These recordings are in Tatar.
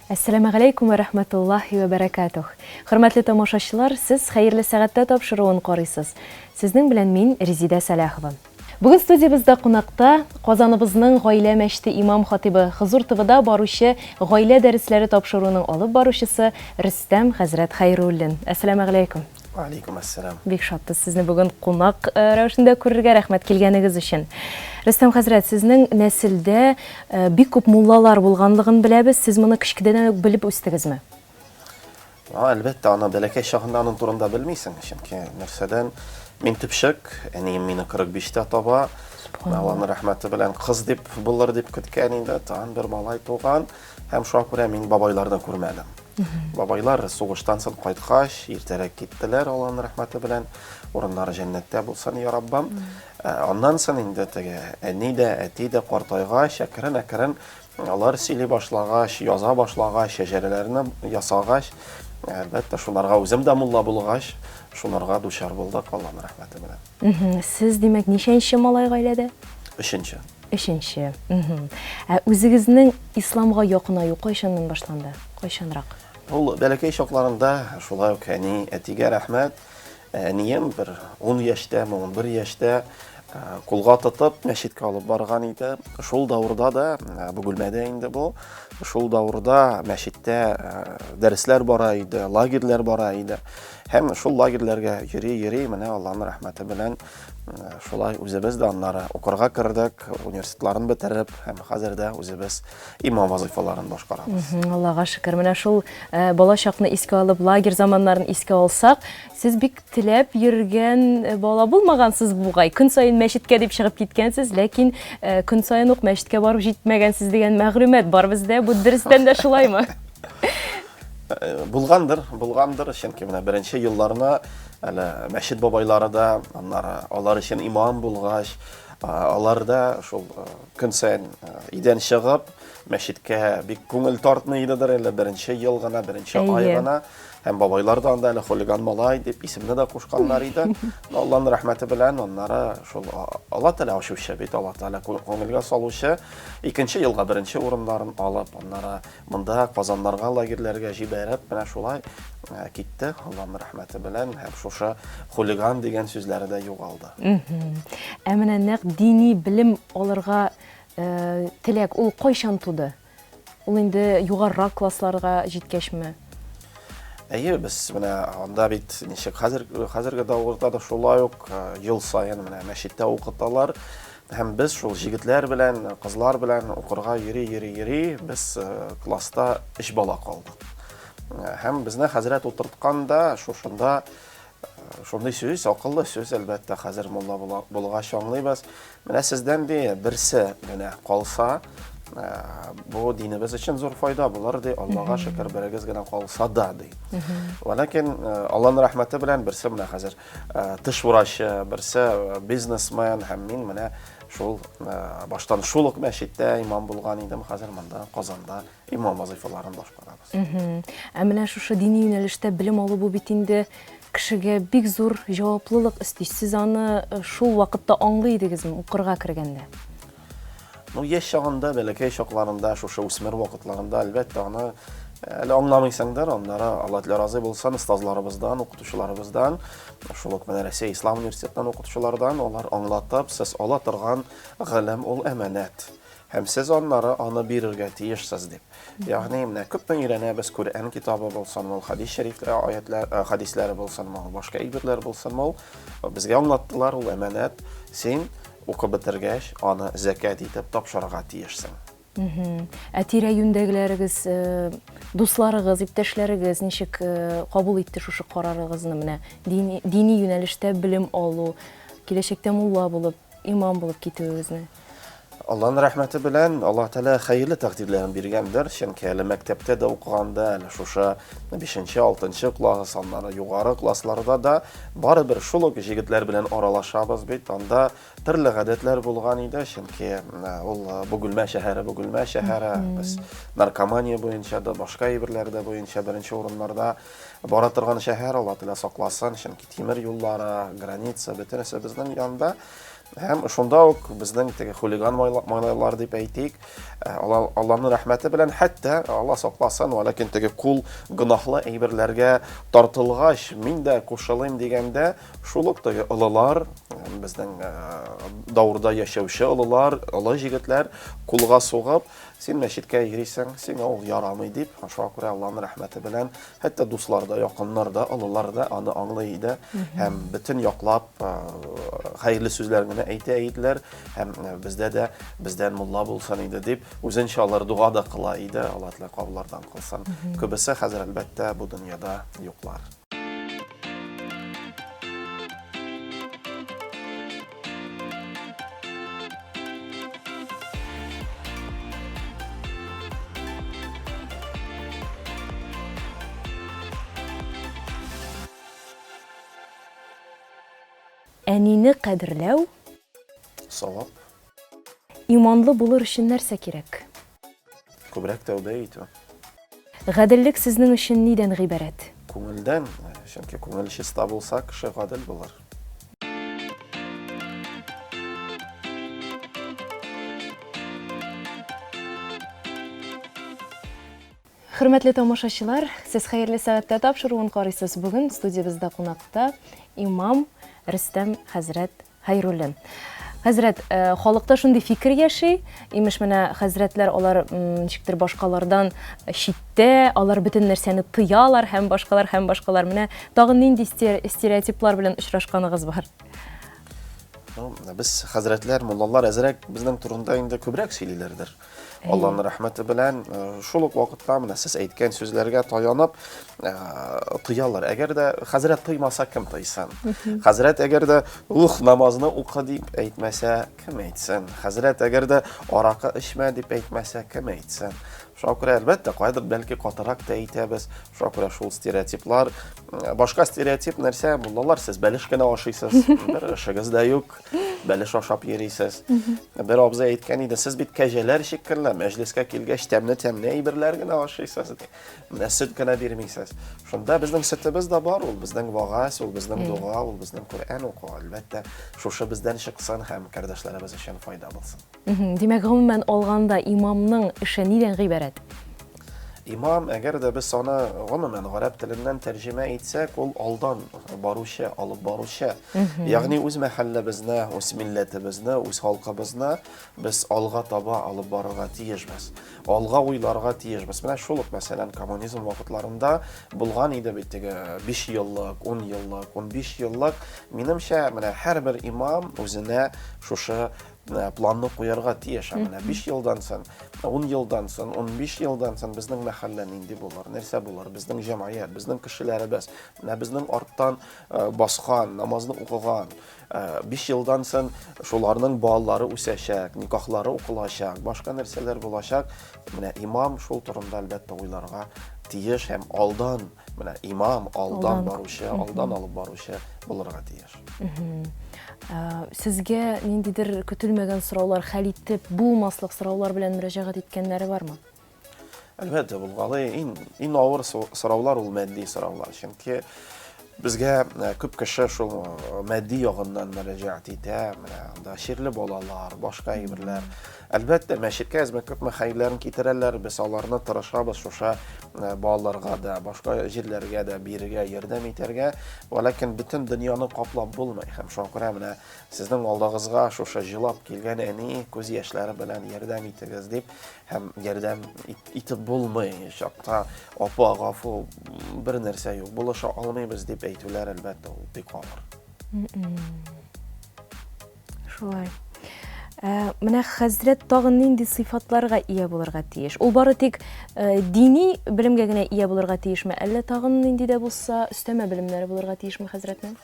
Әссәламегаләйкүм вә рәхмәтуллаһи вә бәрәкәтүһ. Хөрмәтле тамашачылар, сез Хәерле сәгатьтә тапшыруын карыйсыз. Сезнең белән мин, Резидә Сәләхова. Бүген студиябездә кунакта Казаныбызның Гаилә мәчете имам-хатыйбы, Хозур ТВда баручы Гаилә дәресләре тапшыруының алып баручысы Рөстәм хәзрәт Хәйруллин. Әссәламегаләйкүм. Вәаләйкүм әссәлам. Бик шатбыз сезне бүген кунак э, рәвешендә күрергә, рәхмәт килгәнегез өчен. Рөстәм хәзрәт, сезнең нәселдә э, бик күп муллалар булганлыгын беләбез. Сез моны кечкенәдән үк белеп үстегезме? Әлбәттә, аны бәләкәй чагында аның турында белмисең, чөнки нәрсәдән мин төпчек, әнием мине 45-тә таба. Аллаһның рәхмәте белән кыз дип булыр дип көткән инде, тагын бер малай туган. Һәм шуңа күрә мин бабайларны күрмәдем. Бабайлар сугыштан соң кайткач, иртәрәк киттеләр, Аллаһның рәхмәте белән. Урыннары җәннәттә булсын, я Раббым. Аннан соң инде теге әни дә, әти дә картайгач, әкрен-әкрен Алар сөйли башлагач, яза башлагач, шәҗәрәләрне ясагач, әлбәттә, шуларга үзем дә мулла булгач, шуларга дучар булдык, Алланың рәхмәте белән. Сез, димәк, ничәнче малай гаиләдә? Өченче. Өченче. Ә үзегезнең исламга якынаю кайчаннан башланды? Кайчанрак? Ул бәләкәй чакларында шулай ук әни, әтигә рәхмәт. Әнием бер 10 яшьтәме, 11 яшьтә кулга тотып мәчеткә алып барган иде. Шул давырда да, Бөгелмәдә инде бу, шул давырда мәчеттә дәресләр бара иде, лагерьләр бара иде. Һәм шул лагерьләргә йөри-йөри, менә Аллаһның рәхмәте белән шулай үзебез дә аннары укырга кердек, университетларын бетереп, һәм хәзер дә үзебез имам вазыйфаларын башкарабыз. Аллага шөкер. Менә шул э, бала чакны искә алып, лагерь заманнарын искә алсак, сез бик теләп йөргән э, бала булмагансыз бугай. Көн саен мәчеткә дип чыгып киткәнсез, ләкин э, көн саен ук мәчеткә барып җитмәгәнсез дигән мәгълүмат бар бездә. Бу дөрестән дә шулаймы? Булгандыр, булгандыр, чөнки менә беренче елларны әле мәчет бабайлары да, аннары алар өчен имам булгач, алар да шул Көн саен өйдән чыгып, мәчеткә бик күңел тартмый идедер әле, беренче ел гына, беренче ай гына. Һәм бабайлар да анда әле хулиган малай дип исемне дә кушканнар иде. Алланың рәхмәте белән аннары шул Алла Тәгалә ачучы бит, Алла Тәгалә күңелгә салучы. Икенче елга беренче урыннарын алып, аннары монда Казаннарга лагерьләргә җибәреп, менә шулай китте Алланың рәхмәте белән һәм шушы хулиган дигән сүзләре дә югалды. Ә менә нәкъ дини белем алырга теләк ул кайчан туды? Ул инде югарырак классларга җиткәчме? Әйе, без менә анда бит ничек хәзер хәзерге дәвердә дә шулай ук ел саен менә мәчеттә укыталар. Һәм без шул җегетләр белән, кызлар белән укырга йөри-йөри-йөри, без класста өч бала калдык. Һәм безне хәзрәт утырткан да шушында шундый сүз, акыллы сүз, әлбәттә, хәзер мулла булгач аңлыйбыз. Менә сездән ди, берсе генә калса, бу динебез өчен зур файда булыр ди, Аллага шөкер, берегез генә калса да ди. Ләкин Алланың рәхмәте белән берсе менә хәзер теш врачы, берсе бизнесмен һәм мин менә шул баштан шул ук мәчеттә имам булган идем, хәзер монда Казанда имам вазыйфаларын башкарабыз. Ә менә шушы дини юнәлештә белем алу бу бит инде кешегә бик зур җаваплылык өсти. Сез аны шул вакытта аңлый идегезме, укырга кергәндә? Ну, яшь чагында, бәләкәй чакларында, шушы үсмер вакытларында, әлбәттә, аны әле аңламыйсыңдыр, аннары Алла Тәгалә разый булсын, остазларыбыздан, укытучыларыбыздан, шул ук менә Россия Ислам университетыннан укытучылардан алар аңлатып, сез ала торган гыйлем ул әманәт. Һәм сез аннары аны бирергә тиешсез дип. Ягъни менә күпме өйрәнәбез, Коръән китабы булсын, ул хадис шәрифләре, аятлар, э, хадисләре булсын, ул башка әйберләр булсын, ул безгә аңлаттылар, ул әманәт. Син укып бетергәч, аны зәкят итеп тапшырырга тиешсең. Ә тирә-юньдәгеләрегез, э, дусларыгыз, иптәшләрегез ничек э, кабул итте шушы карарыгызны менә дини, дини юнәлештә белем алу, киләчәктә мулла булып, имам булып китүегезне? Алланың рәхмәте белән Аллаһ Тәгалә хәерле тәкъдирләрен биргәндер, чөнки әле мәктәптә дә укыганда, әле шушы 5-6 класс, аннары югары классларда да барыбер шул ук җегетләр белән аралашабыз бит. Анда төрле гадәтләр булган иде, чөнки ул Бөгелмә шәһәре, Бөгелмә шәһәре, без наркомания буенча да, башка әйберләр дә буенча беренче урыннарда бара торган шәһәр, Аллаһ Тәгалә сакласын, чөнки тимер юллары, граница, бөтенесе безнең янда. Һәм шунда ук безнең теге хулиган малайлар дип әйтик, э, Алланың рәхмәте белән хәтта Алла сакласын, вәләкин теге кул гөнаһлы әйберләргә тартылгач, мин дә кушылыйм дигәндә, шул ук теге олылар, э, безнең э, даурда яшәүче олылар, олы җегетләр кулга сугып, син мәчеткә йөрисең, сиңа ул ярамый дип, шуңа күрә Алланың рәхмәте белән Хәтта дуслар да, якыннар да, олылар да аны аңлый иде һәм бөтен яклап хәерле сүзләр генә әйтә иделәр һәм бездә дә бездән мулла булсын иде дип үзенчә алар дога да кыла иде. Алла Тәгалә кабуллардан кылсын. Күбесе хәзер әлбәттә бу дөньяда юклар. Әнине кадерләү савап. Иманлы булыр өчен нәрсә кирәк? Күбрәк тәүбә итү. Гаделлек сезнең өчен нидән гыйбарәт? Күңелдән, чөнки күңел чиста булса, кеше гадел булыр. Хөрмәтле тамашачылар, сез хәерле сәгатьтә тапшыруын карыйсыз. Бүген студиябездә кунакта имам Рөстәм хәзрәт Хәйруллин. Хәзрәт, э, халыкта шундый фикер яши, имеш менә хәзрәтләр алар ничектер башкалардан читтә, алар бөтен нәрсәне тыялар һәм башкалар һәм башкалар. Менә тагын нинди стереотиплар белән очрашканыгыз бар? Ну, без хәзрәтләр, муллалар әзрәк безнең турында инде күбрәк сөйлиләрдер. Алланың рәхмәте белән э, шул ук вакытта менә сез әйткән сүзләргә таянып э, тыялар. Әгәр дә хәзрәт тыймаса, кем тыйсын? Хәзрәт әгәр дә ух намазны укы дип әйтмәсә, кем әйтсен? Хәзрәт әгәр дә аракы эчмә дип әйтмәсә, кем әйтсен? Шуңа күрә, әлбәттә, кайдыр бәлки катырак та әйтәбез. Шуңа күрә шул стереотиплар, э, башка стереотип нәрсә, муллалар, сез бәлеш кенә ашыйсыз, бер эшегез дә юк. Бәлеш ашап йөрисез. Бер абзый әйткән иде, сез бит кәҗәләр шикелле, мәҗлескә килгәч тәмле-тәмле әйберләр генә ашыйсыз, ди. Менә сөт кенә бирмисез. Шунда безнең сөтебез дә бар, ул безнең вагаз, ул безнең дога, ул безнең Коръән уку. Әлбәттә, шушы бездән чыксын һәм кардәшләребез өчен файда булсын. Димәк, гомумән алганда, имамның эше нидән гыйбарәт? Имам, әгәр дә без аны гомумән гарәп теленнән тәрҗемә итсәк, ул алдан баручы, алып баручы. Ягъни үз мәхәлләбезне, үз милләтебезне, үз халкыбызны без алга таба алып барырга тиешбез. Алга уйларга тиешбез. Менә шул ук, мәсәлән, коммунизм вакытларында булган иде бит теге 5 еллык, 10 еллык, 15 еллык. Минемчә, менә һәрбер имам үзенә шушы Э, планны куярга тиеш. Ә менә 5 елдан соң, 10 елдан соң, 15 елдан соң безнең мәхәллә нинди булыр, нәрсә булыр, безнең җәмгыять, безнең кешеләребез, менә безнең арттан э, баскан, намазны укыган, 5 э, елдан соң шуларның балалары үсәчәк, никахлары укылачак, башка нәрсәләр булачак. Менә имам шул турында әлбәттә уйларга тиеш һәм алдан, менә имам алдан баручы, алдан алып баручы булырга тиеш. Сезгә ниндидер көтелмәгән сораулар, хәл итеп булмаслык сораулар белән мөрәҗәгать иткәннәре бармы? Әлбәттә, булгалый. Иң, иң авыр сораулар ул матди сораулар. Чөнки безгә э, күп кеше шул э, матди ягыннан мөрәҗәгать итә. Менә анда чирле балалар, башка әйберләр. Әлбәттә, мәчеткә әзме-күпме хәерләрен китерәләр, без аларны тырышабыз шушы э, балаларга да, башка җирләргә дә бирергә, ярдәм итәргә. Вәләкин бөтен дөньяны каплап булмый. Һәм шуңа күрә менә сезнең алдагызга шушы җылап килгән әни күз яшьләре белән ярдәм итегез дип һәм ярдәм итеп булмый чакта апа, гафу, бер нәрсә юк, булыша алмыйбыз дип әйтүләр, әлбәттә, ул бик авыр. Шулай. Ә, менә хәзрәт тагын нинди сыйфатларга ия булырга тиеш? Ул бары тик э, дини белемгә генә ия булырга тиешме, әллә тагын нинди дә булса өстәмә белемнәре булырга тиешме хәзрәтнең?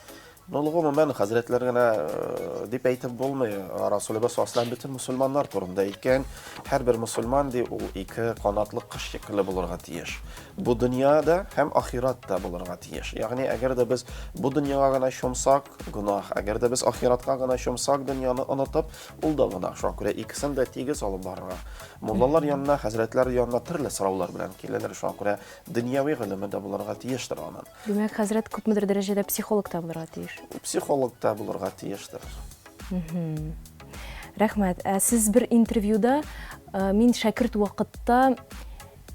Ну, гомумән, хәзрәтләр генә э, дип әйтеп булмый. Расулыбыз саллаллаху бөтен мусульманнар турында әйткән. Һәрбер мусульман ди, ул ике канатлы кош шикелле булырга тиеш. Бу дөньяда һәм ахиратта булырга тиеш. Ягъни, әгәр дә без бу дөньяга гына чумсак, Гөнаһ. Әгәр дә без ахиратка гына чумсак, дөньяны онытып, ул да гөнаһ. Шуңа күрә икесен дә тигез алып барырга. Муллалар янына, хәзрәтләр янына төрле сораулар белән киләләр. Шуңа күрә дөньяви гыйлеме дә булырга тиештер аның. Димәк, хәзрәт күпмедер дәрәҗәдә психолог та булырга тиеш. Психолог та булырга тиештер. Рәхмәт. Ә сез бер интервьюда э, мин шәкерт вакытта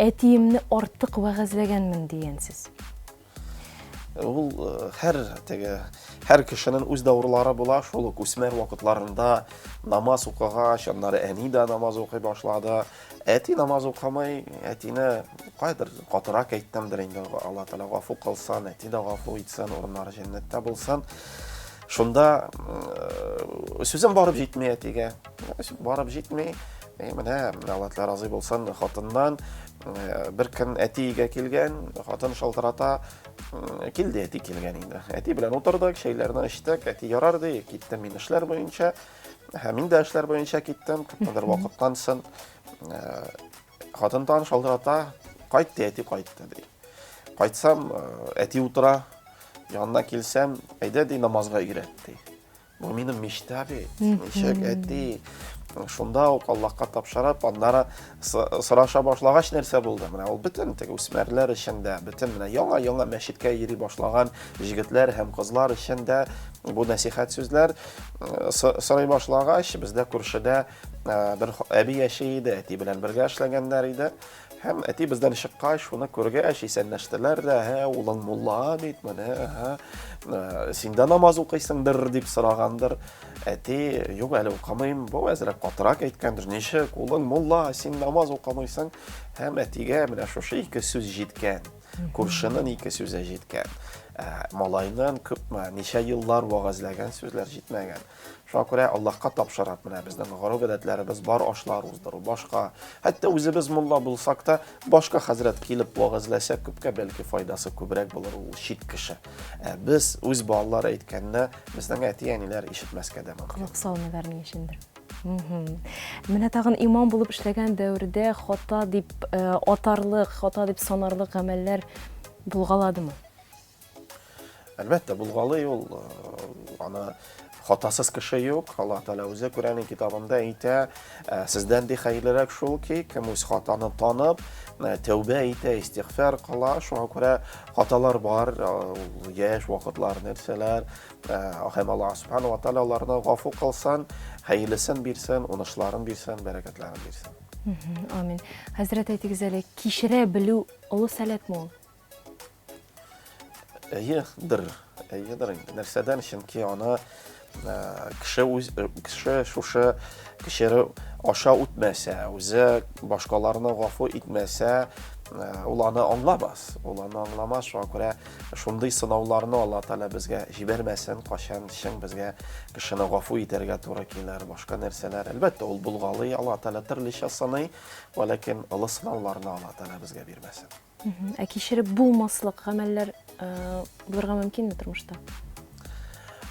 әтиемне артык вәгазьләгәнмен дигәнсез. Ул э, һәр теге һәр кешенең үз дәвырлары була, шул ук үсмер вакытларында намаз укыгач, аннары әни дә намаз укый башлады. Әти намаз укымый, әтине кайдыр катырак әйттемдер инде, Алла Тәгалә гафу кылсын, әти дә гафу итсен, урыннары җәннәттә булсын. Шунда э, сүзем барып җитми әтигә. Барып җитми. И менә Алла Тәгалә разый булсын хатыннан. Э, бер көн әти өйгә килгән, хатын шалтырата, килде әти килгән инде. Әти белән утырдык, чәйләрне эчтек, әти ярар ди, киттем мин эшләр буенча. Һәм мин дә эшләр буенча киттем. Күпмедер вакыттан соң э, хатын тагын шалтырата, кайт ди, әти кайтты ди. Кайтсам, э, әти утыра, янына килсәм, әйдә ди, намазга өйрәт ди. Бу минем мечта бит. Ничек әти? Шунда ук Аллаһка тапшырып, аннары сораша башлагач нәрсә булды? Менә ул бөтен теге үсмерләр өчен дә, бөтен менә яңа-яңа мәчеткә йөри башлаган җегетләр һәм кызлар өчен дә бу нәсихәт сүзләр э, сорый башлагач, бездә күршедә э, бер әби яши иде, әти белән бергә эшләгәннәр иде. Һәм әти бездән чыккач, шуны күргәч, исәнләштеләр дә, һә, улың мулла бит, менә, һә, э, син дә намаз укыйсыңдыр, дип сорагандыр. Әти, юк, әле укымыйм, бу әзрәк катырак әйткәндер, ничек, улың мулла, син намаз укымыйсың. Һәм әтигә менә шушы ике сүз җиткән. Күршенең ике сүзе җиткән. Ә, малайның күпме, ничә еллар вәгазьләгән сүзләр җитмәгән. Шуңа күрә Аллаһка тапшырып, менә безнең гореф-гадәтләребез бар, ашлар уздыру, башка. Хәтта үзебез мулла булсак та, башка хәзрәт килеп вәгазьләсә, күпкә бәлки файдасы күбрәк булыр ул чит кеше. Ә без үз балалар әйткәнне безнең әти-әниләр ишетмәскә дә мөмкин. Колак салмыйлар ни өчендер. Менә тагын имам булып эшләгән дәвердә хата дип э, атарлык, хата дип санарлык гамәлләр булгаладымы? Әлбәттә, булгалый ул. Э, аны хатасыз кеше юк. Аллаһ Тәгалә үзе Коръән китабында әйтә, э, сездән ди хәерлерәк шул ки, кем үз хатаны танып, тәүбә итә, истигъфар кыла. Шуңа күрә хаталар бар, ул яшь вакытлар, нәрсәләр, Һәм Аллаһ Субхану ва Тааля аларны гафу кылсын, хәерлесен бирсен, уңышларын бирсен, бәрәкәтләрен бирсен. Амин. Хәзрәт, әйтегез әле, кичерә белү олы сәләтме ул? Әйедер, әйедер инде. Нәрсәдән? Чөнки аны кеше үз кеше шушы кешере аша үтмәсә, үзе башкаларны гафу итмәсә, ул аны аңламас. Ул аны аңламас, шуңа күрә Шундый сынауларны Алла Тәгалә безгә җибәрмәсен, кайчан чын безгә кешене гафу итәргә туры килер, башка нәрсәләр. Әлбәттә, ул булгалый, Алла Тәгалә төрлечә сыный, вәләкин олы сынауларны Алла Тәгалә безгә бирмәсен. Ә кичереп булмаслык гамәлләр э, булырга мөмкинме тормышта?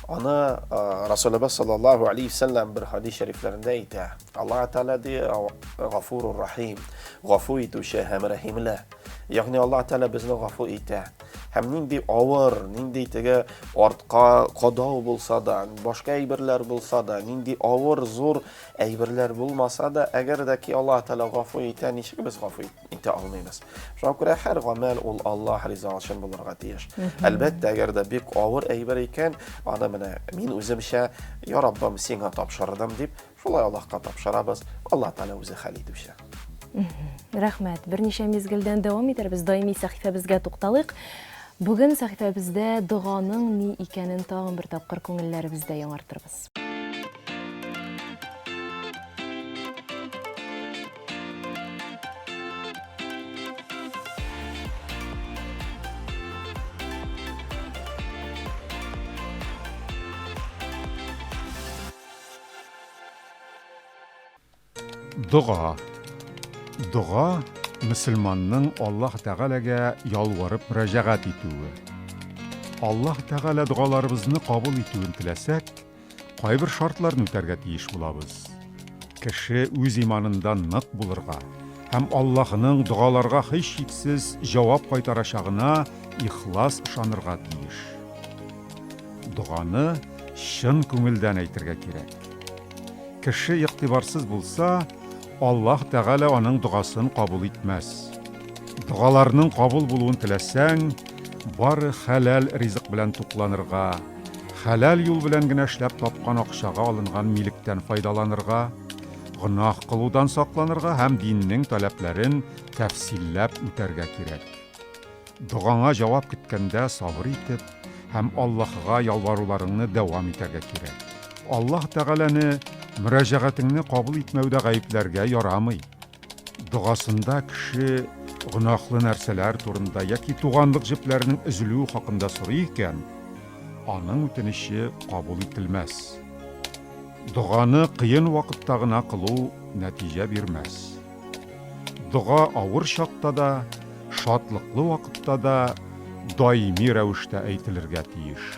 Аны э, Расулыбыз саллаллаху алейхи вәсәлләм бер хадис шәрифләрендә әйтә. Алла Тәгалә ди, Гафурур Рахим, гафу итүче һәм рәхимле. Ягъни Аллаһ Тәгалә безне гафу итә. Һәм нинди авыр, нинди теге артка кадау булса да, башка әйберләр булса да, нинди авыр, зур әйберләр булмаса да, әгәр дә ки Аллаһ Тәгалә гафу итә, ничек без гафу итә алмыйбыз? Шуңа күрә һәр гамәл ул Аллаһ ризалыгы өчен булырга тиеш. Әлбәттә, әгәр дә бик авыр әйбер икән, аны менә мин үземчә, Я Раббым, сиңа тапшырдым дип, Шулай Аллаһка тапшырабыз, Аллаһ Тәгалә үзе хәл итүче. Рәхмәт. Берничә мизгелдән дәвам итәрбез. Даими сәхифәбезгә тукталыйк. Бүген сәхифәбездә доганың ни икәнен тагын бер тапкыр күңелләребездә яңартырбыз. Дога. Дога мөселманның Аллаһ Тәгаләгә ялварып мөрәҗәгать итүе. Аллаһ Тәгалә догаларыбызны кабул итүен теләсәк, кайбер шартларны үтәргә тиеш булабыз. Кеше үз иманында нык булырга һәм Аллаһының догаларга һичшиксез җавап кайтарачагына ихлас ышанырга тиеш. Доганы чын күңелдән әйтергә кирәк. Кеше игътибарсыз булса, Аллаһ Тәгалә аның догасын кабул итмәс. Догаларның кабул булуын теләсәң, бары хәләл ризык белән тукланырга, Хәләл юл белән генә эшләп тапкан акчага алынган милектән файдаланырга, гөнаһ кылудан сакланырга һәм диннең таләпләрен тәфсилләп үтәргә кирәк. Догаңа җавап көткәндә сабыр итеп һәм Аллаһыга ялваруларыңны дәвам итәргә кирәк. Аллаһ Тәгаләне мөрәҗәгатеңне кабул итмәүдә гаепләргә ярамый. Догасында кеше гөнаһлы нәрсәләр турында яки туганлык җепләренең өзелүе хакында сорый икән, аның үтенече кабул ителмәс. Доганы кыен вакытта гына кылу нәтиҗә бирмәс. Дога авыр чакта да, шатлыклы вакытта да даими рәвештә әйтелергә тиеш.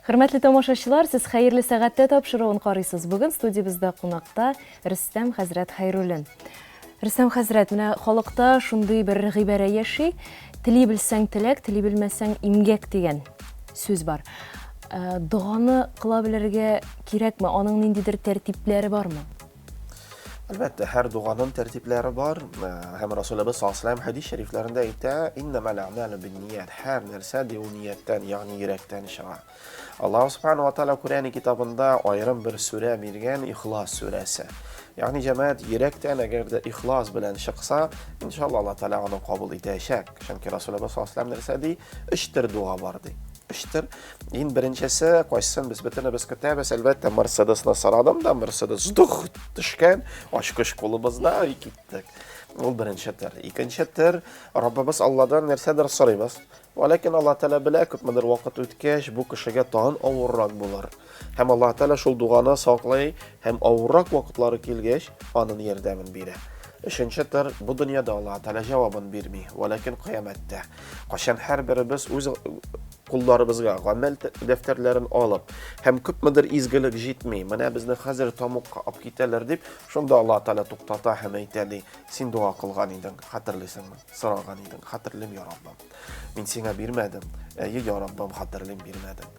Хөрмәтле тамашачылар, сез Хәерле сәгатьтә тапшыруын карыйсыз. Бүген студиябездә кунакта Рөстәм хәзрәт Хәйруллин. Рөстәм хәзрәт, менә халыкта шундый бер гыйбарә яши, тели белсәң теләк, тели белмәсәң имгәк дигән сүз бар. Э, доганы кыла белергә кирәкме? Аның ниндидер тәртипләре бармы? Әлбәттә, һәр доганың тәртипләре бар. Э, һәм Расулыбыз саллаллаһу алейһи хәдис шәрифләрендә әйтә, иннәмәл әгъмалу бинният. Һәр нәрсә ди ул нияттән, ягъни йөрәктән чыга. Аллаһу субхану ва тааля Коръән китабында аерым бер сүрә биргән, Ихлас сүрәсе. Ягъни җәмәгать йөрәктән әгәр дә ихлас белән чыкса, иншалла Аллаһ Тааля аны кабул итәчәк. Чөнки Расулыбыз саллаллаһу алейһи нәрсә ди? Өч төр дуа бар ди. Өч төр. Иң беренчесе, кайсысын без бөтенебез көтәбез, әлбәттә, Мерседесны сорадым да, Мерседес дух төшкән, ачкыч кулыбызда, и киттек. Ул беренче төр. Икенче төр, Раббыбыз Алладан нәрсәдер сорыйбыз. Вәләкин Аллаһ Тәгалә белә, күпмедер вакыт үткәч, бу кешегә тагын авыррак булыр. Һәм Аллаһ Тәгалә шул дуганы саклый һәм авыррак вакытлары килгәч, анын ярдәмен бирә. Өченче төр, бу дөньяда Аллаһ Тәгалә җавабын бирми, вәләкин кыямәттә. Кайчан һәрберебез үз кулларыбызга гамәл дәфтәрләрен алып, һәм күпмедер изгелек җитми, менә безне хәзер тамукка алып китәләр дип, шунда Аллаһ Тәгалә туктата һәм әйтә ди, син дога кылган идең, хәтерлисеңме? Сораган идең, хәтерлим, я Раббым. Мин сиңа бирмәдем. Әйе, я Раббым, хәтерлим, бирмәдем.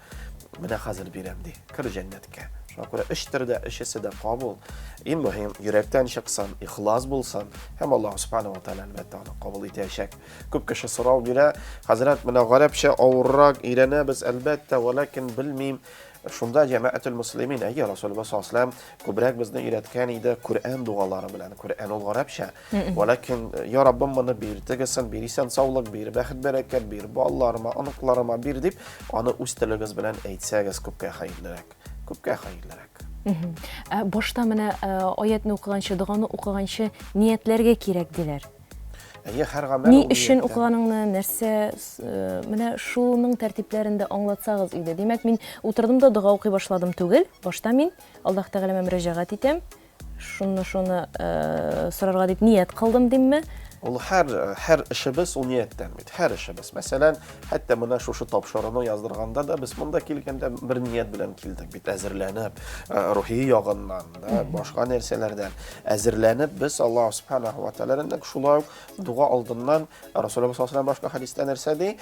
Менә хәзер бирәм, ди. Кер җәннәткә. Шуңа күрә өч төрдә өчесе дә кабул. Иң мөһим, йөрәктән чыксын, ихлас булсын һәм Аллаһ Субхану ва Тааля әлбәттә аны кабул итәчәк. Күп кеше сорау бирә, хәзрәт, менә гарәпчә авыррак өйрәнәбез, әлбәттә, вәләкин белмим. Шунда җәмәгател муслимин, әйе, Расулыбыз саллаллаһу алейһи ва сәлләм күбрәк безне өйрәткән иде Коръән дугалары белән. Коръән ул гарәпчә. Вәләкин, я Раббым, моны бир, тегесен бир, исән саулык бир, бәхет бәрәкәт бир, балаларыма, оныкларыма бир дип, аны үз телегез белән әйтсәгез күпкә хәерлерәк. Күпкә хәерлерәк. Ә башта менә аятны укыганчы, доганы укыганчы ниятләргә кирәк диләр. Әйе, һәр гамәл Ни өчен укыганыңны, нәрсә, менә шуның тәртипләрен дә аңлатсагыз иде. Димәк, мин утырдым да дога укый башладым түгел. Башта мин Аллаһ Тәгаләмә мөрәҗәгать итәм. Шуны шуны э, сорарга дип ният кылдым димме? Ул һәр һәр эшебез ул нияттән бит. Һәр эшебез. Мәсәлән, хәтта менә шушы тапшыруны яздырганда да без монда килгәндә бер ният белән килдек бит, әзерләнеп, э, рухи ягыннан да, башка нәрсәләрдән әзерләнеп без Аллаһ субханаһу ва тәгаләдән шулай ук дуга алдыннан Расулыбыз саллаллаһу алейһи башка хәдистә нәрсә ди?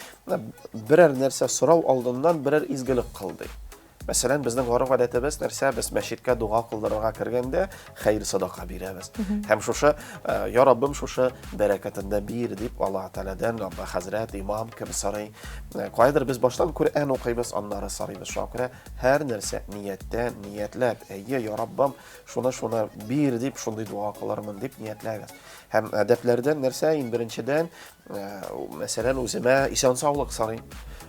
Берәр нәрсә сорау алдыннан берәр изгелек кыл ди. Мәсәлән, безнең гореф-гадәтебез нәрсә? Без мәчеткә дога кылдырырга кергәндә хәер садака бирәбез. Һәм шушы, э, я Раббым, шушы бәрәкәтендә бир дип Аллаһ Тәгаләдән Рабба хәзрәт, имам кем сорый. Э, кайдыр без баштан Коръән укыйбыз, аннары сорыйбыз. Шуңа күрә һәр нәрсә нияттән, ниятләп, әйе, я Раббым, шуны шуны бир дип шундый дога кылырмын дип ниятләгез. Һәм әдәпләрдән нәрсә? Иң беренчедән, Э, мәсәлән, үземә исән саулык сорыйм.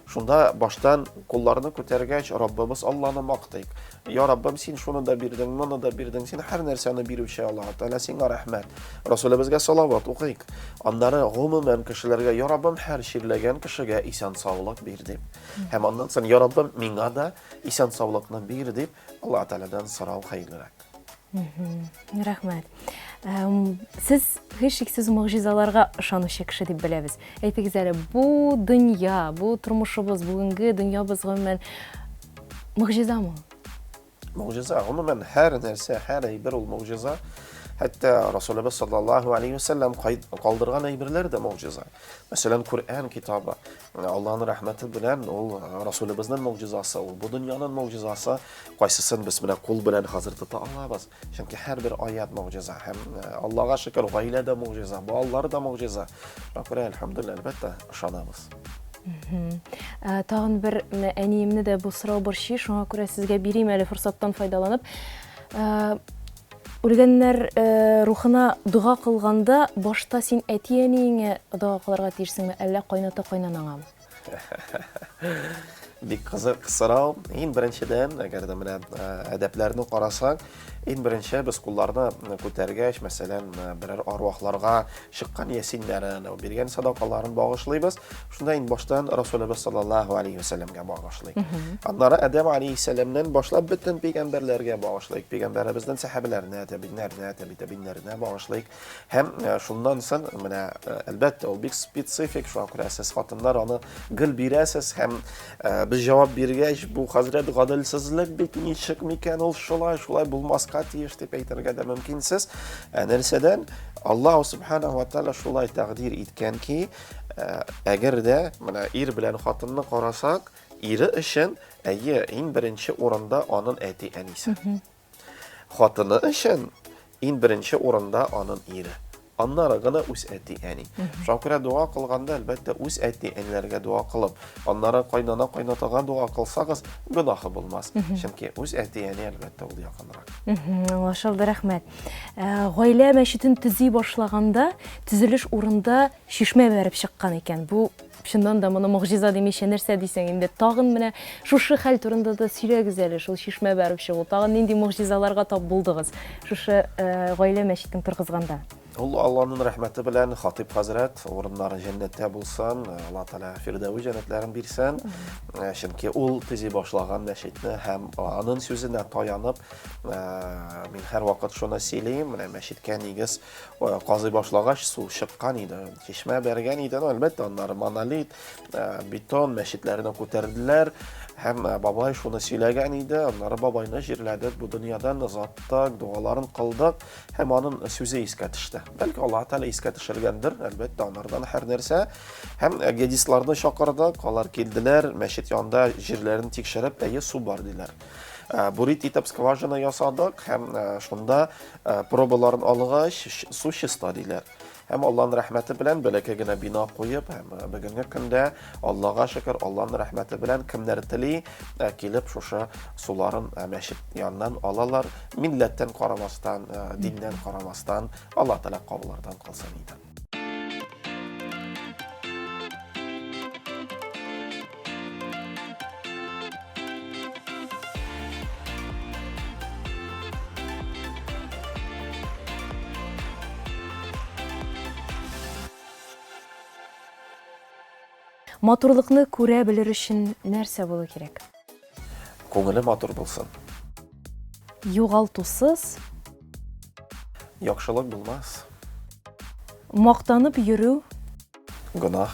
Шунда баштан кулларны күтәргәч, Раббыбыз Алланы мактыйк. Я Раббым, син шуны да бирдең, моны да бирдең, син һәр нәрсәне бирүче Аллаһ Тәгалә, сиңа рәхмәт. Расулебезгә салават укыйк. Аннары гомумән кешеләргә, Я Раббым, һәр чирләгән кешегә исән саулык бир дип. Һәм аннан соң, Я Раббым, миңа да исән саулыкны бир дип, Аллаһ Тәгаләдән сорау хәерлерәк. Рәхмәт. Сез һичшиксез могҗизаларга ышанучы кеше дип беләбез. Әйтегез әле, бу дөнья, бу тормышыбыз, бүгенге дөньябыз гомумән могҗизамы? Могҗиза, гомумән һәр нәрсә, һәр әйбер ул могҗиза. Хәтта Расулыбыз саллаллаһу алейхи вәсәлләм калдырган әйберләр дә могҗиза. Мәсәлән, Коръән китабы. Аллаһның рәхмәте белән ул Расулыбызның могҗизасы, ул бу дөньяның могҗизасы, кайсысын без менә кул белән хәзер тота алабыз. Чөнки һәрбер аят могҗиза һәм Аллаһга шөкер, гаилә дә могҗиза, балалар да могҗиза. Шуңа күрә, әлхәмдүлилләһ, әлбәттә, ышанабыз. Тагын бер әниемне дә бу сорау борчый, шуңа күрә сезгә бирим әле форсаттан файдаланып. Үлгәннәр рухына дога кылганда, башта син әти-әниеңә дога кылырга тиешсеңме, әллә кайната-кайнанаңамы? Бик кызык сорау. Иң беренчедән, әгәр дә менә әдәпләрне карасак, иң беренче без кулларны күтәргәч, мәсәлән, берәр арвахларга чыккан ясиннәрен, биргән садакаларын багышлыйбыз. Шунда иң баштан Расулыбыз саллаллаһу алейхи вәсәлләмгә багышлыйк. Аннары Адәм алейхиссәламнән башлап бөтен пәйгамбәрләргә багышлыйк. Пәйгамбәребезнең сәхабәләренә, тәбиннәренә, тәби тәбиннәренә багышлыйк. Һәм шуннан соң менә әлбәттә ул бик специфик, шуңа күрә сез хатыннар аны гел бирәсез һәм без җавап биргәч, бу хәзрәт гаделсезлек бит ничек микән ул шулай, шулай булмаска тиеш дип әйтергә дә мөмкинсез. Ә нәрсәдән? Аллаһу субханаһу ва тааля шулай тәкъдир иткән ки, әгәр дә менә ир белән хатынны карасак, ире өчен әйе, иң беренче урында анын әти-әнисе. Хатыны өчен иң беренче урында анын ире. Аннары гына үз әти-әни. Шуңа күрә дога кылганда, әлбәттә, үз әти-әниләргә дога кылып, аннары кайнана-кайнатага дога кылсагыз, гөнаһы булмас. Чөнки үз әти-әни, әлбәттә, ул якынрак. Аңлашылды, рәхмәт. Гаилә мәчетен төзи башлаганда, төзелеш урында чишмә бәреп чыккан икән. Бу Чыннан да моны могҗиза димичә нәрсә дисең инде? Тагын менә шушы хәл турында да сөйләгез әле, шул чишмә бәреп чыгу. Тагын нинди могҗизаларга тап булдыгыз шушы гаилә мәчетен торгызганда? Ул Алланың рәхмәте белән Хатыйп хәзрәт урыннары җәннәттә булсын, Алла Тәгалә Фирдәвис җәннәтләрен бирсен. Чөнки ул төзи башлаган мәчетне һәм аның сүзенә таянып, мин һәрвакыт шуны сөйлим, менә мәчеткә нигез Казый башлагач, су чыккан иде, чишмә бәргән иде. Ну, әлбәттә, аннары монолит, бетон мәчетләрне күтәрделәр. Һәм бабай шуны сөйләгән иде. Аннары бабайны җирләдек, бу дөньядан озаттык, догаларын кылдык. Һәм аның сүзе искә төште. Бәлки Аллаһ Тәгалә искә төшергәндер, әлбәттә, анардан һәр нәрсә. Һәм гедистларны чакырдык, алар килделәр, мәчет янында җирләрен тикшереп, әйе, су бар диләр. Бурит итеп скважина ясадык һәм шунда пробаларын алгач, су чиста диләр. Һәм Аллаһның рәхмәте белән бәләкәй генә бина куеп, һәм бүгенге көндә Аллаһга шөкер, Аллаһның рәхмәте белән кемнәр тели, килеп шушы суларын мәчет яныннан алалар. Милләттән карамастан, диннән карамастан, Аллаһ Тәгалә кабуллардан кылсын иде. Матурлыкны күрә белер өчен нәрсә булу кирәк? Күңеле матур булсын. Югалтусыз. Яхшылык булмас. Мактанып йөрү. Гөнаһ.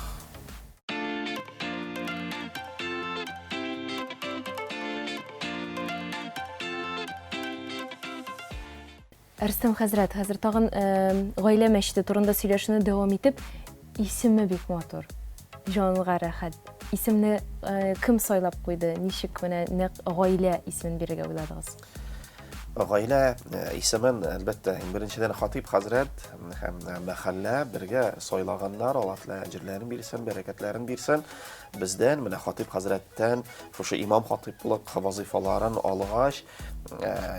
Рөстәм хәзрәт, хәзер тагын гаилә мәчете турында сөйләшүне дәвам итеп, исеме бик матур. Җанга рәхәт. Исемне кем сайлап куйды? Ничек менә нәкъ гаилә исемен бирергә уйладыгыз? Гаилә исемен, әлбәттә, иң беренчедән Хатыйп хәзрәт һәм мәхәллә бергә сайлаганнар. Алла Тәгалә әҗерләрен бирсен, бәрәкәтләрен бирсен. Бездән, менә Хатыйп хәзрәттән шушы имам хатыйплык вазыйфаларын алгач,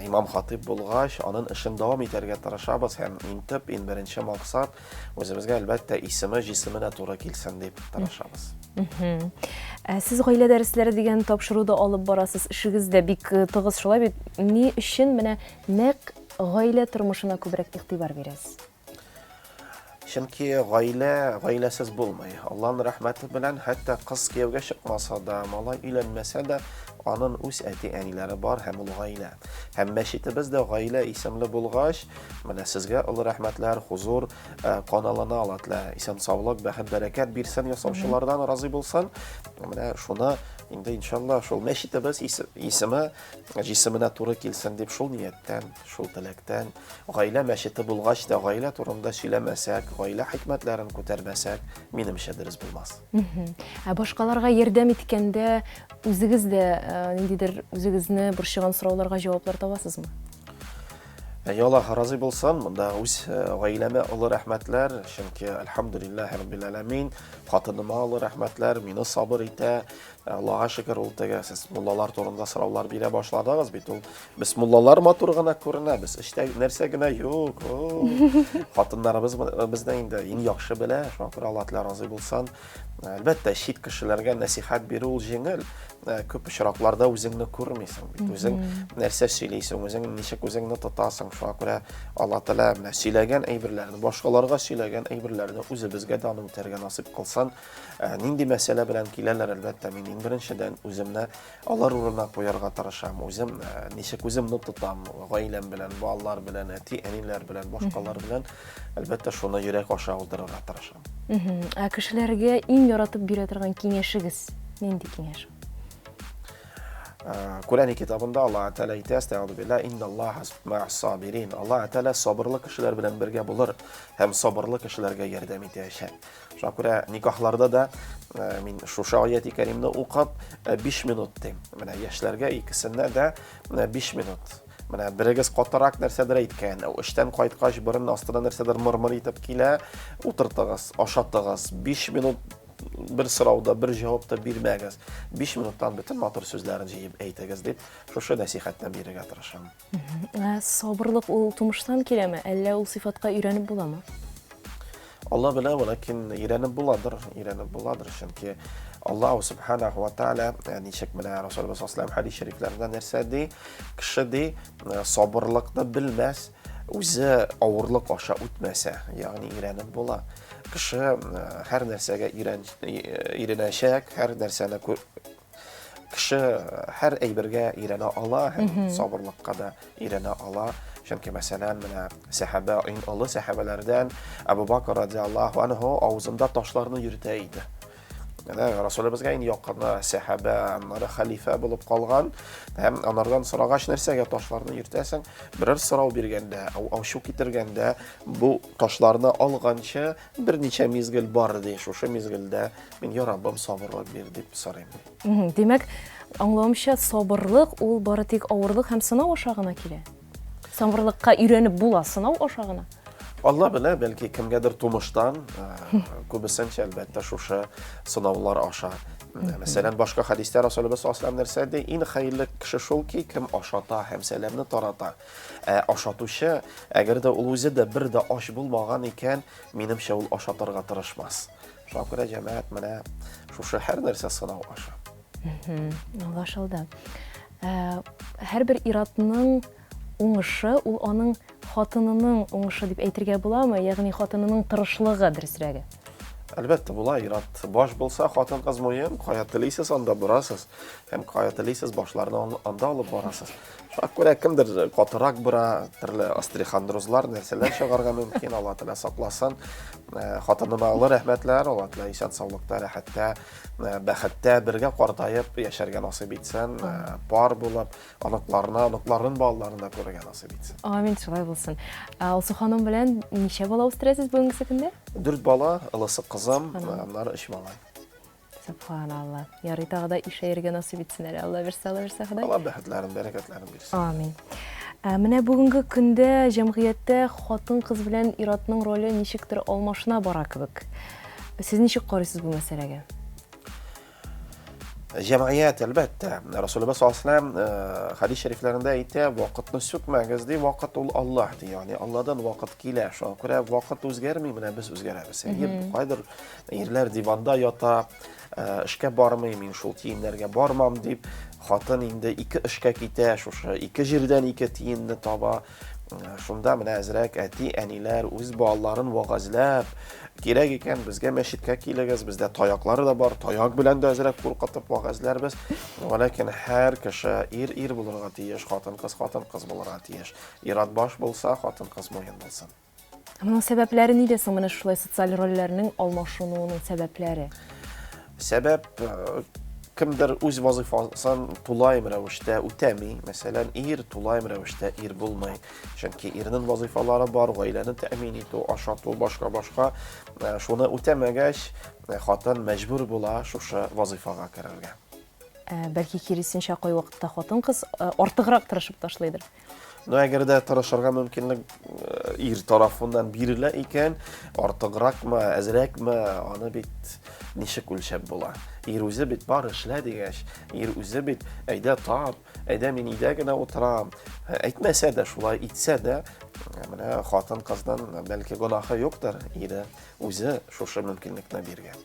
имам хатыйп булгач, анын эшен дәвам итәргә тырышабыз һәм иң төп, иң беренче максат Үзебезгә, әлбәттә, исеме җисеменә туры килсен дип тырышабыз. Ә сез гаилә дәресләре дигән тапшыруда алып барасыз. Эшегез дә бик э, тыгыз шулай бит. Ни өчен менә нәкъ гаилә тормышына күбрәк игътибар бирәсез? Чөнки гаилә гаиләсез булмый. Аллаһның рәхмәте белән хәтта кыз кияүгә чыкмаса да, малай өйләнмәсә дә, анын үз әти-әниләре бар һәм ул гаилә. Һәм мәчетебез дә гаилә исемле булгач, Менә сезгә олы рәхмәтләр, хузур э, каналына Алла Тәгалә исән саулык, бәхет, бәрәкәт бирсен, ясаучылардан разый булсын. Менә шуны Инде иншалла шул мәчетебез исеме җисеменә туры килсен дип шул нияттән, шул теләктән, гаилә мәчете булгач та гаилә турында сөйләмәсәк, гаилә хикмәтләрен күтәрмәсәк, минемчә дөрес булмас. Ә башкаларга ярдәм иткәндә үзегез дә э, ниндидер үзегезне борчыган сорауларга җаваплар табасызмы? Әй Аллаһ разый булсын, монда үз э, гаиләмә олы рәхмәтләр, чөнки әлхәмдүлилләһи раббил әләмин, хатыныма олы рәхмәтләр, мине сабыр итә. Аллаһка шөкер, ул теге сез муллалар турында сораулар бирә башладыгыз бит ул. Без муллалар матур гына күренә, без эчтә нәрсә генә юк. Хатыннарыбыз безне инде иң яхшы белә, шуңа күрә Аллаһ Тәгалә разый булсын. Әлбәттә, чит кешеләргә нәсихәт бирү ул җиңел. Э, күп очракларда үзеңне күрмисең бит. Үзең нәрсә сөйлисең, үзең ничек үзеңне тотасың. Шуңа күрә Алла Тәгалә менә сөйләгән әйберләрне, башкаларга сөйләгән әйберләрне үзебезгә дә аны үтәргә насыйп кылсын. Э, нинди мәсьәлә белән киләләр, әлбәттә, мин иң беренчедән үземне алар урынына куярга тырышам. Үзем э, ничек үземне тотам, гаиләм белән, балалар белән, әти-әниләр белән, башкалар белән, әлбәттә, шуны йөрәк аша уздырырга тырышам. Ә кешеләргә иң яратып бирә торган киңәшегез нинди киңәш? Э, Коръән китабында Аллаһ Тәгалә әйтә, әстәгъфиру биллаһ, инналлаһа мә'ас сабирин. Аллаһ Тәгалә сабырлы кешеләр белән бергә булыр һәм сабырлы кешеләргә ярдәм итәчәк. Шуңа күрә никахларда да э, мин шушы аяти кәримне укып 5 э, минут дим. Менә яшьләргә икесенә дә 5 минут. Менә берегез катырак нәрсәдер әйткән, эштән кайткач борын астына нәрсәдер мырмыр итеп килә, утыртыгыз, ашатыгыз. 5 минут бер сорауда, бер җавап та бирмәгез. 5 минуттан бөтен матур сүзләрен җыеп әйтегез дип, шушы нәсихәтне бирергә тырышам. Ә сабырлык ул тумыштан киләме, әллә ул сыйфатка өйрәнеп буламы? Алла белә, ләкин өйрәнеп буладыр, өйрәнеп буладыр, чөнки Аллаһу субханаху ва тааля э, ничек менә Расулыбыз саллаллаху хәдис шәрифләрендә нәрсә ди? Кеше ди, э, сабырлыкны белмәс, үзе авырлык аша үтмәсә, ягъни өйрәнеп була. Кеше э, һәр нәрсәгә өйрәнәчәк, һәр нәрсәне Кеше һәр әйбергә өйрәнә ала һәм сабырлыкка да өйрәнә ала. Чөнки, мәсәлән, менә сәхабә, иң олы сәхабәләрдән Әбу Бакр радиаллаһу анһу авызында ташларны йөртә иде. Менә Расулыбызга иң якыны сәхабә, аннары хәлифә булып калган. Һәм анардан сорагач, нәрсәгә ташларны йөртәсең? Берәр сорау биргәндә, ачу китергәндә, бу ташларны алганчы берничә мизгел бар ди. Шушы мизгелдә Мин, я Раббым, сабырлык бир, дип сорыйм. Димәк, аңлавымча, сабырлык ул бары тик авырлык һәм сынау аша гына килә. Сабырлыкка өйрәнеп була, сынау аша гына. Алла белә, бәлки кемгәдер тумыштан, э, күбесенчә, әлбәттә, шушы сынаулар аша. Мәсәлән, башка хәдистә Расулыбыз саллаллаһу нәрсә ди? Иң хәерле кеше шул ки, кем ашата һәм сәламне тарата. Ә ашатучы, әгәр дә ул үзе дә бер дә ач булмаган икән, минемчә, ул ашатырга тырышмас. Шуңа күрә җәмәгать менә шушы һәр нәрсә сынау аша. Аңлашылды. Ә, һәрбер иратның уңышы ул аның хатынының уңышы дип әйтергә буламы? Ягъни хатынының тырышлыгы дөресрәге. Әлбәттә була, ират баш булса, хатын-кыз муен, кая телисез, анда борасыз. Һәм кая телисез, башларны анда алып барасыз. Шуңа күрә кемдер катырак бора, төрле острихондрозлар, нәрсәләр чыгарга мөмкин, Алла Тәгалә сакласын. Э, хатыныма олы рәхмәтләр, Алла Тәгалә исән саулыкта, рәхәттә, э, бәхеттә бергә картаеп яшәргә насыйп итсен, э, пар булып, оныкларына, оныкларының балаларын да күрергә насыйп итсен. Амин, шулай булсын. Алсу ханым белән ничә бала үстерәсез бүгенге көндә? Дүрт бала, олысы кызым, аннары өч малай. Субханалла. Ярый тагы да ишәергә насыйп итсен әле. Алла бирсә, Алла бирсә, Ходай. Алла бәхетләрен, бәрәкәтләрен бирсен. Амин. Ә, менә бүгенге көндә җәмгыятьтә хатын-кыз белән ир-атның роле ничектер алмашына бара кебек. Сез ничек карыйсыз бу мәсьәләгә? Җәмгыять, әлбәттә. Расулыбыз саллаллаһу алейһи ва э, хәдис шәрифләрендә әйтә, вакытны сүкмәгез ди, вакыт ул Аллаһ ди. Ягъни Алладан вакыт килә. Шуңа күрә вакыт үзгәрми, менә без үзгәрәбез. Кайдыр Ирләр диванда ята, э, эшкә бармый, мин шул тиеннәргә бармам дип, хатын инде ике эшкә китә, шушы ике җирдән ике тиенне таба. Э, шунда менә әзрәк әти-әниләр үз балаларын вагазләп, кирәк икән, безгә мәчеткә килегез, бездә таяклары да бар, таяк белән дә әзрәк куркытып вагазләрбез. Ләкин һәр кеше ир-ир булырга тиеш, хатын-кыз хатын-кыз булырга тиеш. Ир-ат баш булса, хатын-кыз муен булсын. Ә моның сәбәпләре нидә соң менә шулай социаль рольләрнең алмашынуының сәбәпләре? Сәбәп э, Кемдер үз вазыйфасын тулаем рәвештә үтәми. Мәсәлән, ир тулаем рәвештә ир булмый. Чөнки ирнең вазыйфалары бар, гаиләне тәэмин итү, ашату, башка-башка. Э, шуны үтәмәгәч, э, хатын мәҗбүр була шушы вазыйфага керергә. Ә, бәлки киресенчә кайвакытта хатын-кыз э, артыграк тырышып ташлыйдыр. Но әгәр дә тырышырга мөмкинлек э, ир тарафыннан бирелә икән, артыгракмы, әзрәкме, аны бит ничек үлчәп була? Ир үзе бит бар эшлә дигәч, ир үзе бит әйдә тап, әйдә мин өйдә генә утырам. Э, әйтмәсә дә, шулай итсә дә, э, менә хатын-кызның бәлки гөнаһы юктыр, ире үзе шушы мөмкинлекне биргән.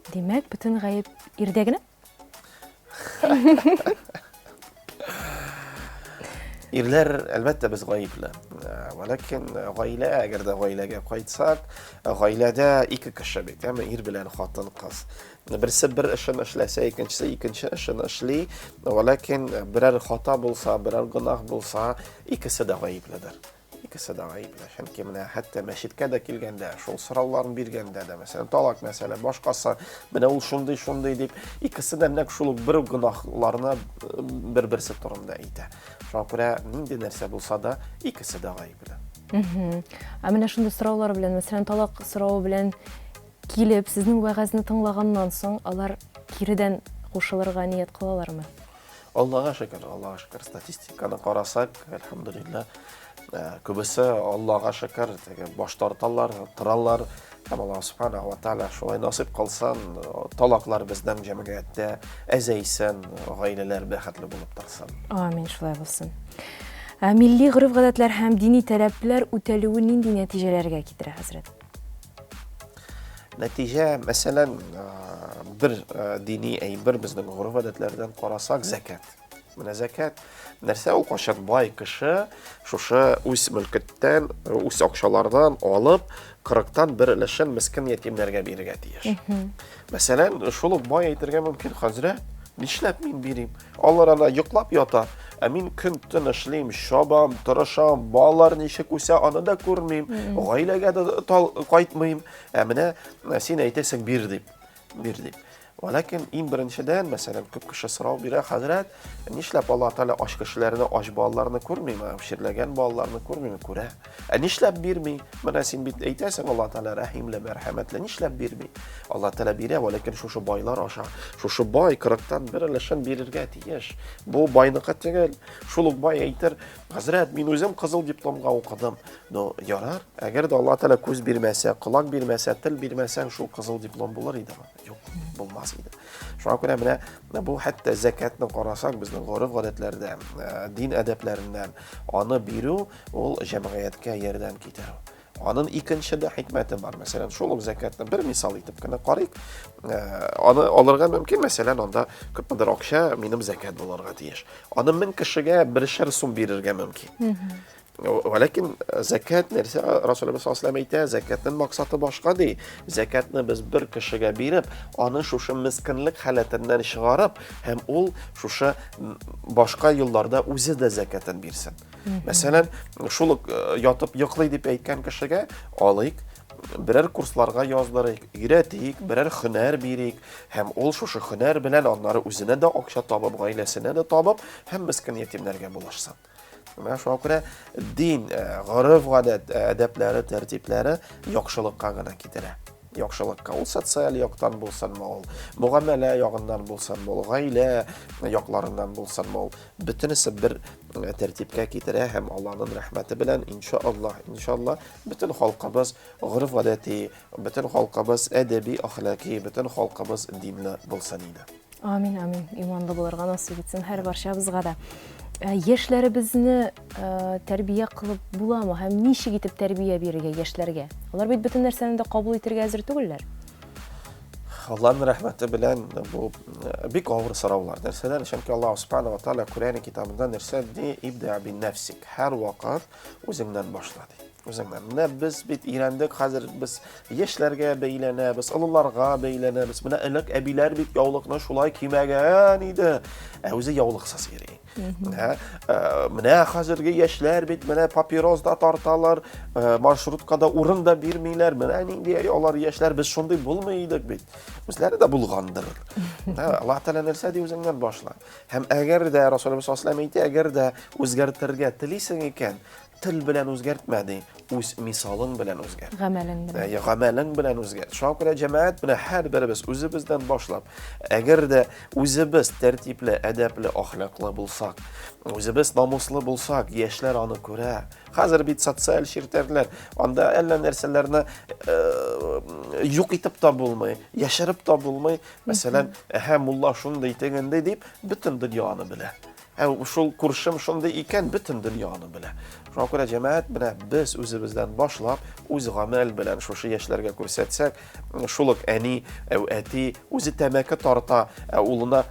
Димәк, бөтен гаеп ирдә генә? Ирләр, әлбәттә, без гаепле. Э, вәләкин э, гаилә, әгәр дә гаиләгә кайтсак, э, гаиләдә ике кеше бит, әмма ир белән хатын-кыз. Берсе бер эшен эшләсә, икенчесе икенче эшен эшли. Вәләкин берәр хата булса, берәр гөнаһ булса, икесе дә гаепледер. Икесе дә гаепле. Чөнки менә хәтта мәчеткә дә килгәндә, шул сорауларын биргәндә дә, мәсәлән, талак мәсьәлә, башкасы, менә ул шундый-шундый дип, икесе дә нәкъ шул ук бер үк гөнаһларны э, бер-берсе турында әйтә. Шуңа күрә нинди нәрсә булса да, икесе дә гаепле. Ә менә шундый сораулар белән, мәсәлән, талак соравы белән килеп, сезнең вәгазьне тыңлаганнан соң, алар киредән кушылырга ният кылалармы? Аллага шөкер, Аллага шөкер, статистиканы карасак, әлхәмдүлилләһ, э, күбесе Аллага шөкер, теге баш тарталар, торалар. Һәм Аллаһ субхана ва тааля шулай насыйп кылсын, талаклар безнең җәмгыятьтә әзәйсен, гаиләләр бәхетле булып торсын. Амин, шулай булсын. Ә милли гореф-гадәтләр һәм дини таләпләр үтәлүе нинди нәтиҗәләргә китерә, хәзрәт? Нәтиҗә, мәсәлән, бер дини әйбер безнең гореф-гадәтләрдән карасак, зәкят. Менә зәкят нәрсә ул кайчан бай кеше шушы үз мөлкәттән, үз акчалардан алып, 40-тан бер өлешен мескен ятимнәргә бирергә тиеш. Мәсәлән, шул ук бай әйтергә мөмкин, хәзрәт, нишләп мин бирим? Алар ана йоклап ята, ә мин көн-төн эшлим, чабам, тырышам, балалар ничек үсә, аны да күрмим, гаиләгә дә кайтмыйм. Ә менә син әйтәсең, бир дип, бир дип. Вәләкин иң беренчедән, мәсәлән, күп кеше сорау бирә, хәзрәт, нишләп Аллаһ Тәгалә ач кешеләрне, ач балаларны күрмиме, чирләгән балаларны күрмиме? Күрә. Ә нишләп бирми? Менә син бит әйтәсең, Аллаһ Тәгалә рәхимле, мәрхәмәтле, нишләп бирми? Аллаһ Тәгалә бирә, вәләкин шушы байлар аша. Шушы бай 40-тан бер өлешен бирергә тиеш. Бу байныкы түгел. Шул ук бай әйтер, хәзрәт, мин үзем кызыл дипломга укыдым. Ну, ярар, әгәр дә Аллаһ Тәгалә күз бирмәсә, колак бирмәсә, тел бирмәсә, шул кызыл диплом булыр идеме? Юк, булмас иде. Шуңа күрә менә бу хәтта зәкятны карасак, безнең гореф-гадәтләрдә, э, дин әдәпләреннән аны бирү ул җәмгыятькә ярдәм китерү. Аның икенче дә хикмәте бар. Мәсәлән, шул ук зәкятны бер мисал итеп кенә карыйк. Э, аны алырга мөмкин, мәсәлән, анда күпмедер акча минем зәкят булырга тиеш. Аны 1000 кешегә бершәр сум бирергә мөмкин. Вәләкин э, зәкят нәрсә Расулыбыз саллаллаху алейһи әйтә, зәкятның максаты башка ди. Зәкятны без бер кешегә биреп, аны шушы мескенлек халәтеннән чыгарып, һәм ул шушы башка елларда үзе дә зәкятын бирсен. Мәсәлән, шул ук э, ятып йоклый дип әйткән кешегә алыйк, берәр курсларга яздырыйк, өйрәтик, берәр һөнәр бирик, һәм ул шушы һөнәр белән аннары үзенә дә акча табып, гаиләсенә дә табып, һәм мескен ятимнәргә булышсын. Менә шуңа күрә дин, э, гореф-гадәт, э, әдәпләре, тәртипләре яхшылыкка гына китерә. Яхшылыкка. Ул социаль яктан булсынмы ул, мөгамәлә ягыннан булсынмы ул, гаилә якларыннан булсынмы ул, бөтенесе бер э, тәртипкә китерә һәм Аллаһның рәхмәте белән, иншаллаһ, иншаллаһ, бөтен халкыбыз гореф-гадәти, бөтен халкыбыз әдәби, әхлаки, бөтен халкыбыз динле булсын иде. Амин, амин. Иманлы булырга насыйп итсен һәр барчабызга да. Э, яшьләребезне э, тәрбия кылып буламы һәм ничек итеп тәрбия бирергә яшьләргә? Алар бит бөтен нәрсәне дә кабул итәргә әзер түгелләр. Аллаһның рәхмәте белән бу э, бик авыр сораулар. Нәрсәдән? Чөнки Аллаһ Субхану ва Тааля Коръән китабында нәрсә ди? Ибда бин нәфсик. Һәр вакыт үзеңнән башла ди. Үзеңнән. Менә без бит өйрәндек, хәзер без яшьләргә бәйләнәбез, олыларга бәйләнәбез. Менә элек әбиләр бит яулыкны шулай кимәгән иде. Ә үзе яулыксыз йөри. Ә, менә хәзерге яшьләр бит менә папирос да тарталар, маршруткада урын да бирмиләр. Менә нинди алар яшьләр, без шундый булмый идек бит. Үзләре дә булгандыр. Аллаһ Тәгалә нәрсә ди үзеңнән башла. Һәм әгәр дә Расулыбыз саллаллаһу алейһи әйтә, әгәр дә үзгәртергә телисең икән, тел белән үзгәртмә ди, үз мисалың белән үзгәрт. Гамәлең белән. Әйе, гамәлең белән үзгәрт. Шуңа күрә җәмәгать менә һәрберебез үзебездән башлап, әгәр дә үзебез тәртипле, әдәпле, әхлаклы булсак, үзебез намуслы булсак, яшьләр аны күрә. Хәзер бит социаль челтәрләр, анда әллә нәрсәләрне э, юк итеп тә булмый, яшереп тә булмый. Мәсәлән, әһә, мулла шундый, тегендей дип, бөтен дөнья аны белә. Ә шул күршем шундый икән, бөтен дөнья аны белә. Шуңа күрә җәмәгать менә без үзебездән башлап, үз гамәл белән шушы яшьләргә күрсәтсәк, шул ук әни, әти үзе тәмәке тарта, ә улына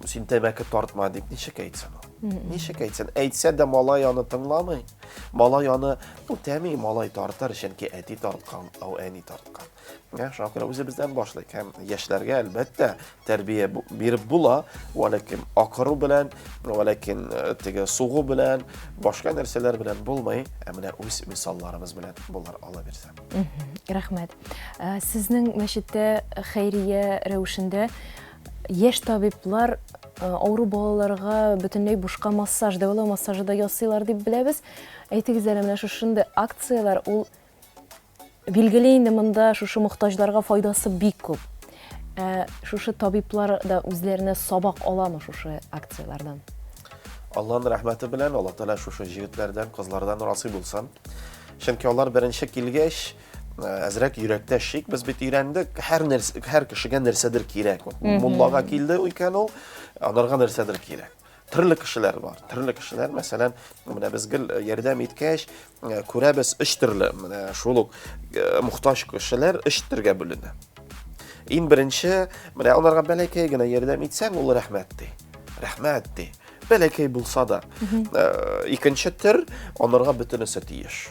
син тәмәке тартма дип ничек әйтсен ул? Ничек әйтсен? Әйтсә дә малай аны тыңламый. Малай аны үтәми, малай тартыр, чөнки әти тарткан, ау әни тарткан. Менә шуңа күрә үзебездән башлыйк һәм яшьләргә әлбәттә тәрбия биреп була, вәләкин акыру белән, вәләкин э, теге сугу белән, башка нәрсәләр белән булмый, ә менә үз мисалларыбыз белән булыр ала бирсә. Рәхмәт. Э, сезнең мәчеттә хәйрия рәвешендә яшь табиблар э, авыру балаларга бөтенләй бушка массаж, дәвалау массажы да ясыйлар дип беләбез. Әйтегез әле, менә шушындый акцияләр ул Билгеле инде монда шушы мохтаҗларга файдасы бик күп. Ә шушы табиблар да үзләренә сабак аламы шушы акцияләрдән? Аллаһның рәхмәте белән Алла Тәгалә шушы җегетләрдән, кызлардан разый булсын. Чөнки алар беренче килгәч, э, әзрәк йөрәктә шик, без бит өйрәндек, һәр нәрсә, һәр кешегә нәрсәдер кирәк. Муллага килде икән ул, анарга нәрсәдер кирәк. Төрле кешеләр бар. Төрле кешеләр, мәсәлән, менә без гел э, ярдәм иткәч, э, күрәбез өч төрле, менә шул ук э, мохтаҗ кешеләр өч төргә бүленә. Иң беренче, менә аларга бәләкәй генә ярдәм итсәң, ул рәхмәт ди. Рәхмәт ди. Бәләкәй булса да. Икенче төр, аларга бөтенесе тиеш.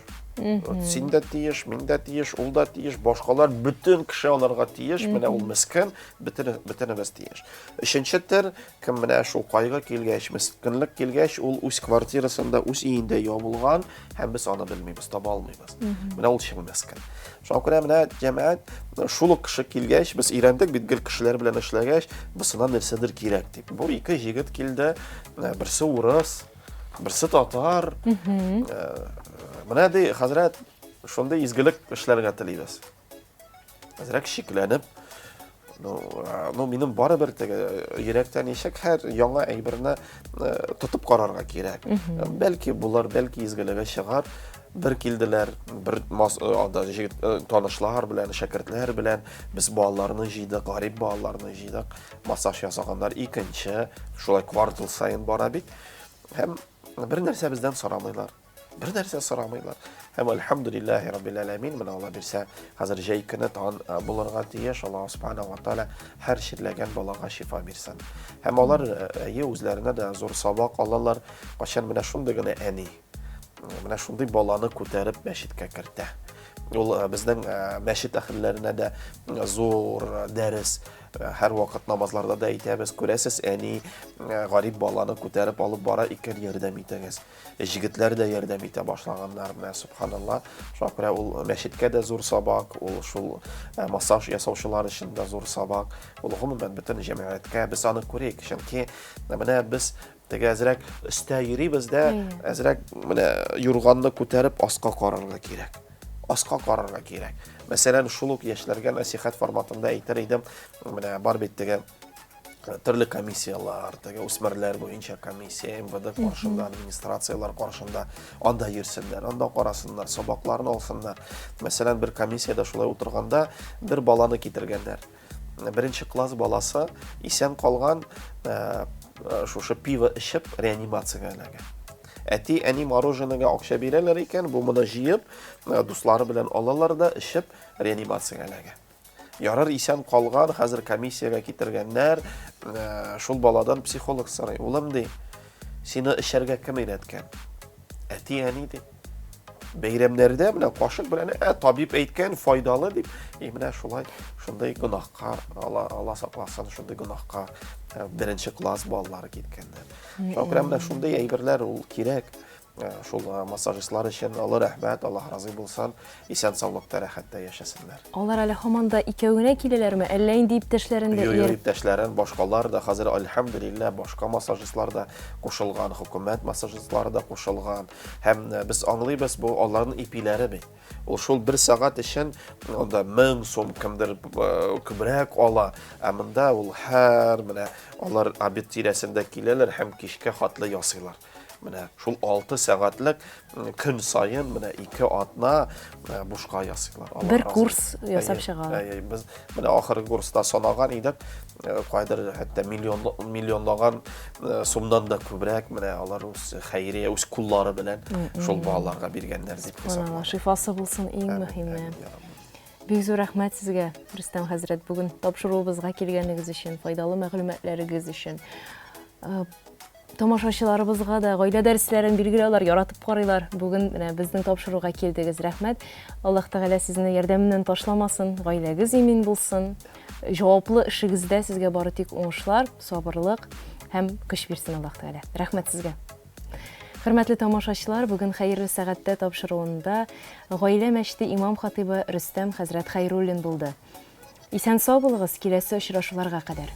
Син дә тиеш, мин дә тиеш, ул да тиеш, башкалар бөтен кеше аларга тиеш. Менә ул мескен, бөтенебез тиеш. Өченче төр, Кем менә шул кайгы килгәч, мескенлек килгәч, ул үз квартирасында, үз өендә ябылган һәм без аны белмибез, таба алмыйбыз. Менә ул чын мескен. Шуңа күрә менә җәмәгать шул ук кеше килгәч, без өйрәндек бит гел кешеләр белән эшләгәч, бусына нәрсәдер кирәк дип. Бу ике җегет килде, берсе урыс, берсе татар. Менә ди, хәзрәт, шундый изгелек эшләргә телибез. Әзрәк шикләнеп, ну, ну минем барыбер теге йөрәктә ничек һәр яңа әйберне тотып карарга кирәк. Бәлки булыр, бәлки изгелеге чыгар. Бер килделәр, бер анда җегет танышлар белән, шәкертләр белән без балаларны җыйдык, гарип балаларны җыйдык, массаж ясаганнар. Икенче, шулай квартал саен бара бит. Һәм бер нәрсә бездән сорамыйлар. Бер нәрсә сорамыйлар. Һәм әлхәмдүлилләһи раббил әләмин, менә Алла бирсә, хәзер җәй көне тагын э, булырга тиеш. Аллаһ субхана ва тааля һәр чирләгән балага шифа бирсен. Һәм алар э, әйе үзләренә дә зур сабак алалар. Кайчан менә шундый гына әни, э, менә шундый баланы күтәреп мәчеткә кертә. Ул безнең мәчет әһелләренә дә зур дәрес. Һәрвакыт намазларда да әйтәбез, күрәсез, әни гарип баланы күтәреп алып бара икән, ярдәм итегез. Җегетләр дә ярдәм итә башлаганнар, менә субханалла. Шуңа күрә ул мәчеткә дә зур сабак, ул шул э, массаж ясаучылар өчен дә зур сабак. Ул гомумән бөтен җәмәгатькә без аны күрик, чөнки менә без теге әзрәк өстә йөрибез дә, әзрәк менә юрганны күтәреп аска карарга кирәк. Аска карарга кирәк. Мәсәлән, шул ук яшьләргә нәсихәт форматында әйтер идем, менә бар бит теге төрле комиссияләр, теге үсмерләр буенча комиссия, МВД каршында, администрацияләр каршында, анда йөрсеннәр, анда карасыннар, сабакларын алсыннар. Мәсәлән, бер комиссиядә шулай утырганда бер баланы китергәннәр. Беренче класс баласы исән калган, э, э, шушы пиво эчеп реанимациягә эләгә. Әти, әни мороженыйга акча бирәләр икән, бу моны җыеп, э, дуслары белән алалар да эчеп реанимациягә эләгә. Ярар исән калган, хәзер комиссиягә китергәннәр, э, шул баладан психолог сорый. Улым ди, сине эчәргә кем өйрәткән? Әти, әни ди. Бәйрәмнәрдә менә кашык белән, ә табиб әйткән, файдалы дип, и менә шулай шундый гөнаһка, Алла, Алла сакласын, шундый гөнаһка э, беренче класс балалары киткәннәр. Шуңа күрә менә шундый әйберләр ул кирәк. Э, шул э, массажистлар өчен олы рәхмәт, Аллаһ разый булсын, исән саулыкта, рәхәттә яшәсеннәр. Алар әле һаман да икәү генә киләләрме, әллә инде иптәшләрен дә ияреп? Иптәшләрен, башкалар да, хәзер альхамдулилла, башка массажистлар да кушылган, хөкүмәт массажистлары да кушылган. Һәм э, без аңлыйбыз, бу аларның ипиләре бит. Ул шул бер сәгать өчен анда 1000 сум кемдер күбрәк ала. Ә монда ул һәр менә алар обед тирәсендә киләләр һәм кичкә хатлы ясыйлар. Менә шул 6 сәгатьлек көн саен менә 2 атна бушка ясыйлар. Бер курс ясап чыга. Без менә ахыргы курста санаган идек, кайдыр хәтта миллион миллионлаган сумнан да күбрәк менә алар үз хәйрия, үз куллары белән шул балаларга биргәннәр дип хисапланам. Шифасы булсын иң мөһиме. Бик зур рәхмәт сезгә, Рөстәм хәзрәт, бүген тапшыруыбызга килгәнегез өчен, файдалы мәгълүматларыгыз өчен. Тамашачыларыбызга да гаилә дәресләрен билгеле алар яратып карыйлар. Бүген менә безнең тапшыруга килдегез. Рәхмәт. Аллаһ Тәгалә сезне ярдәменнән ташламасын, гаиләгез имин булсын. Җаваплы эшегездә сезгә бары тик уңышлар, сабырлык һәм көч бирсен Аллаһ Тәгалә. Рәхмәт сезгә. Хөрмәтле тамашачылар, бүген Хәерле сәгатьтә тапшыруында Гаилә мәчете имам-хатыйбы Рөстәм хәзрәт Хәйруллин булды. Исән-сау булыгыз, киләсе очрашуларга кадәр.